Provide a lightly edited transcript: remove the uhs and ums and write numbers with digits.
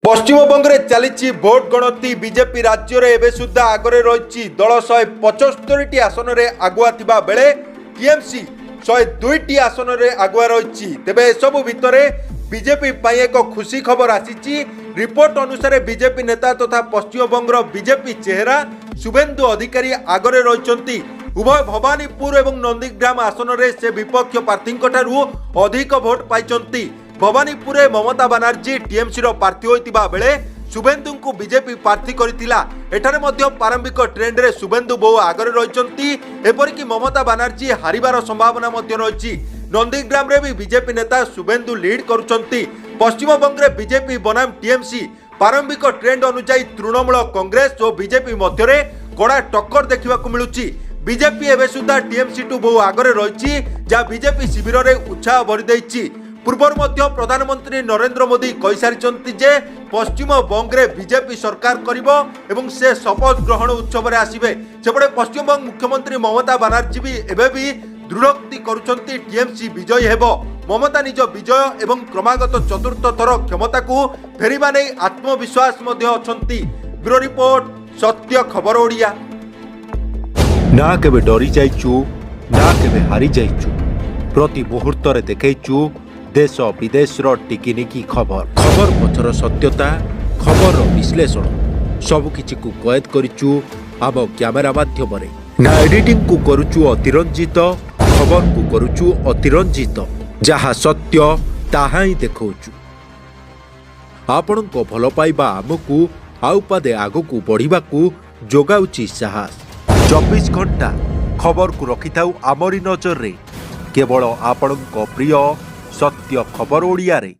ପଶ୍ଚିମବଙ୍ଗରେ ଚାଲିଛି ଭୋଟ ଗଣତି। ବିଜେପି ରାଜ୍ୟରେ ଏବେ ସୁଦ୍ଧା ଆଗରେ ରହିଛି। ଦଳ 175ଟି ଆସନରେ ଆଗୁଆ ଥିବା ବେଳେ ଟିଏମସି 102ଟି ଆସନରେ ଆଗୁଆ ରହିଛି। ତେବେ ଏସବୁ ଭିତରେ ବିଜେପି ପାଇଁ ଏକ ଖୁସି ଖବର ଆସିଛି। ରିପୋର୍ଟ ଅନୁସାରେ ବିଜେପି ନେତା ତଥା ପଶ୍ଚିମବଙ୍ଗର ବିଜେପି ଚେହେରା ଶୁଭେନ୍ଦୁ ଅଧିକାରୀ ଆଗରେ ରହିଛନ୍ତି। ଉଭୟ ଭବାନୀପୁର ଏବଂ ନନ୍ଦୀଗ୍ରାମ ଆସନରେ ସେ ବିପକ୍ଷ ପ୍ରାର୍ଥୀଙ୍କ ଠାରୁ ଅଧିକ ଭୋଟ ପାଇଛନ୍ତି। ଭବାନୀପୁରରେ ମମତା ବାନାର୍ଜୀ ଟିଏମସିର ପ୍ରାର୍ଥୀ ହୋଇଥିବା ବେଳେ ଶୁଭେନ୍ଦୁଙ୍କୁ ବିଜେପି ପ୍ରାର୍ଥୀ କରିଥିଲା। ଏଠାରେ ମଧ୍ୟ ପ୍ରାରମ୍ଭିକ ଟ୍ରେଣ୍ଡରେ ଶୁଭେନ୍ଦୁ ବହୁ ଆଗରେ ରହିଛନ୍ତି। ଏପରିକି ମମତା ବାନାର୍ଜୀ ହାରିବାର ସମ୍ଭାବନା ମଧ୍ୟ ରହିଛି। ନନ୍ଦୀଗ୍ରାମରେ ବି ବିଜେପି ନେତା ଶୁଭେନ୍ଦୁ ଲିଡ୍ କରୁଛନ୍ତି। ପଶ୍ଚିମବଙ୍ଗରେ ବିଜେପି ବନାମ ଟିଏମସି ପ୍ରାରମ୍ଭିକ ଟ୍ରେଣ୍ଡ ଅନୁଯାୟୀ ତୃଣମୂଳ କଂଗ୍ରେସ ଓ ବିଜେପି ମଧ୍ୟରେ କଡ଼ା ଟକ୍କର ଦେଖିବାକୁ ମିଳୁଛି। ବିଜେପି ଏବେ ସୁଦ୍ଧା ଟିଏମସି ଠୁ ବହୁ ଆଗରେ ରହିଛି, ଯାହା ବିଜେପି ଶିବିରରେ ଉତ୍ସାହ ଭରି ଦେଇଛି। ପୂର୍ବରୁ ମଧ୍ୟ ପ୍ରଧାନମନ୍ତ୍ରୀ ନରେନ୍ଦ୍ର ମୋଦି କହିସାରିଛନ୍ତି ଯେ ପଶ୍ଚିମବଙ୍ଗରେ ବିଜେପି ସରକାର କରିବ ଏବଂ ସେ ଶପଥ ଗ୍ରହଣ ଉତ୍ସବରେ ଆସିବେ। ସେପଟେ ପଶ୍ଚିମବଙ୍ଗ ମୁଖ୍ୟମନ୍ତ୍ରୀ ମମତା ବାନାର୍ଜୀ ବି ଏବେ ବି ଦୃଢ଼ୋକ୍ତି କରୁଛନ୍ତି, ଟିଏମସି ବିଜୟୀ ହେବ। ମମତା ନିଜ ବିଜୟ ଏବଂ କ୍ରମାଗତ ଚତୁର୍ଥ ଥର କ୍ଷମତାକୁ ଫେରିବା ନେଇ ଆତ୍ମବିଶ୍ୱାସ ମଧ୍ୟ ଅଛନ୍ତି। ବ୍ୟୁରୋ ରିପୋର୍ଟ, ସତ୍ୟ ଖବର ଓଡ଼ିଆ। ନା କେବେ ଡରି ଯାଇଛୁ, ନା କେବେ ହାରି ଯାଇଛୁ। ପ୍ରତି ମୁହୂର୍ତ୍ତରେ ଦେଖେଇଛୁ ଦେଶ ବିଦେଶର ଟିକିନିକି ଖବର, ଖବର ପଛର ସତ୍ୟତା, ଖବରର ବିଶ୍ଳେଷଣ, ସବୁକିଛିକୁ କଏଦ କରିଛୁ ଆମ କ୍ୟାମେରା ମାଧ୍ୟମରେ। ନା ଏଡିଟିଂକୁ କରୁଛୁ ଅତିରଞ୍ଜିତ, ଖବରକୁ କରୁଛୁ ଅତିରଞ୍ଜିତ। ଯାହା ସତ୍ୟ, ତାହା ହିଁ ଦେଖାଉଛୁ। ଆପଣଙ୍କ ଭଲ ପାଇବା ଆମକୁ ଆଉ ପାଦେ ଆଗକୁ ବଢ଼ିବାକୁ ଯୋଗାଉଛି ସାହସ। 24 ଘଣ୍ଟା ଖବରକୁ ରଖିଥାଉ ଆମରି ନଜରରେ, କେବଳ ଆପଣଙ୍କ ପ୍ରିୟ ସତ୍ୟ ଖବର ଓଡ଼ିଆରେ।